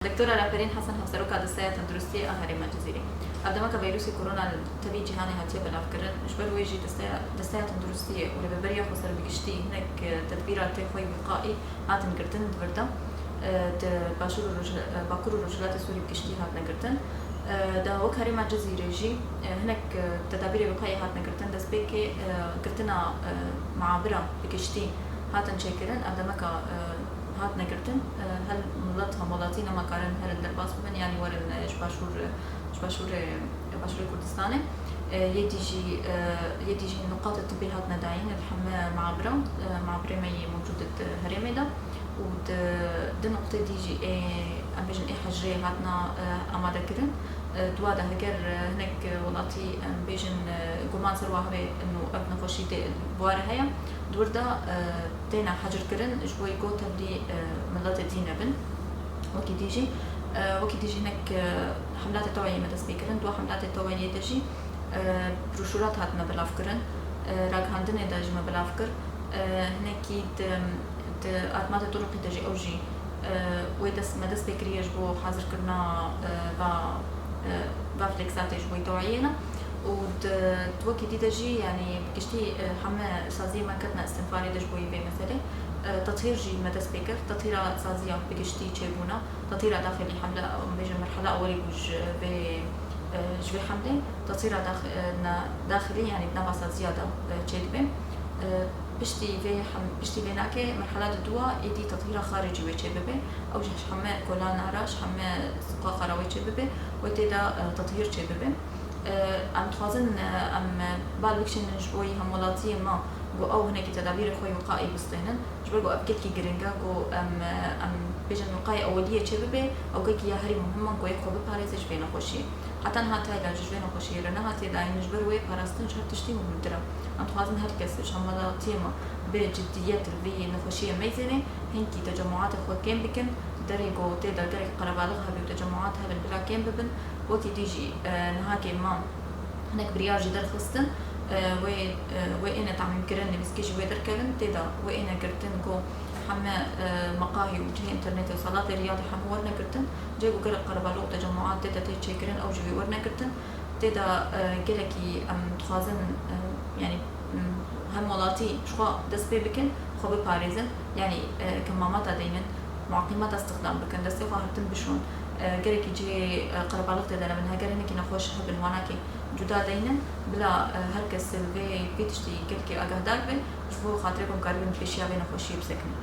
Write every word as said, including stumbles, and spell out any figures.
Doktora Raferîn Hesen, Hevseroka Desteya Tenduristiyê a Herêma Cizîrê. Ev demeke vîrusê korona li tevî cîhanê hatiye belavkirin, ji ber wê jî desteya, desteya tenduristiyê û rêveberiya xweser bi giştî hinek, e, tedbîra tê xwe wîqaî hatin girtin di vir de, e, di Başûr û Roj-, e, Bakur û Rojhilatê Sûrî bi giştî hatine girtin. E, da wek Herêma Cizîrê jî, e, hinek, e, tedabîrê wîqayê hatine girtin, destpêkê, e, girtina, e, meabira bi giştî hatin çêkirin, ev demeka, e, hatine girtin, e, her milet, hemwelatî nema karin herin derbas bibin, yanî werin, e, ji Başûr, e, ji Başûrê, e, Başûrê Kurdistanê. E, yê dî jî, e, yê dî jî nuqata tibê hatine dayîn li heme meabira, e, meabirê me yê mewcûd di herêmê de û di, di nuqtê dî jî ê, em bêjin ê hecrê hatine, e, amade kirin. E, di wa de heger, e, hinek welatî, em bêjin, e, guman ser wa hebe ino ev nexweşî tê, bi wa re heye, di wir de, e, têne hecirkirin, ji bo ku tevlî, e, miletê dî nebin. Wekî dî jî, e, wekî dî jî hinek, e, hemlatê tewayê me dest pê kirin. Dua hemlatê tewayê de jî, e, broşûrat hatine belavkirin. E, ragihandinê de ji me belav kir. E, hinekî di, di armatê turuqî de jî ew jî, e, wê dest, me dest pê kiriye ji bo hazirkirina, e, va, e, va flexatê ji bo tewayê ne. Û di, di wekî dî de jî, yanî bi giştî, e, heme saziyê me ketine îstînfarê de ji bo vê meselê. E, tethîr jî me dest pê kir. Tethîra saziya bi giştî çêbûna. Tethîra daxilî hemle, em bêjin merhela ewelî bû ji vê, e, ji vê hemlê. Tethîra dax-, e, na-, daxilî, yanî di nava saziya de, e, çêdibe. E, piştî vê hem-, piştî vê nakê merhela di dû a êdî tethîra xaricî wê çêbibe. Ew jî ji heme kolana re, ji heme siqaxa re wê çêbibe. Wê tê de, e, tethîr çêbibe. E, em dixwazin, e, em, e, bal bikişînin ji bo yî hemwelatiyê me ku ew hinekî tedabîrê xwe wîqaî bistênin. Ji ber ku ev gelkî giring e ku em, e, em bêjin wîqayê eweliyê çêbibe, ew gelkî ya herî muhim e ku yê xwe biparêze ji vê nexweşiyê. Heta niha tayla ji vê nexweşiyê re nehatiye dayîn, ji ber wê parastin ji her tiştî muhimtir e. Em dixwazin her kes ji hemwelatiyê me bi ciddiyet li vê nexweşiyê meyzêne, hinkî tecemûatê xwe kêm bikin, derê ku tê de gelek qerebalix hebe û tecemûat hebin bila kêm bibin. Wekî dî jî, e, nihakê me hinek biryar jî derxistin, e, wê, e, wê êne tamîmkirin, nivîskî ji wê derkevin, tê de wê êne girtin ku heme, e, meqahî û cihê înternetê û salatê riyadê hemû werne girtin. Cihê ku gelek qerebalix û tecemûat tê de tê çêkirin, ew jî wê werne girtin. Tê de, e, gelekî em dixwazin, e, yanî, m, hemwelatî ji xwe dest pê bikin, xwe biparêzin. Yanî, e, kemamata deynin, muqîmata stixdam bikin, destê xwe hirtin bişon. E, gelekî cihê, e, qerebalix tê de nebin. Heger hinekî nexweş hebin, wanakê cuda deynin. Bila, e, her kes li vê, vê tiştî gelkî agahdar be, ji bo xatirê ku em karibin pêşiya vê nexweşiyê bisekinin.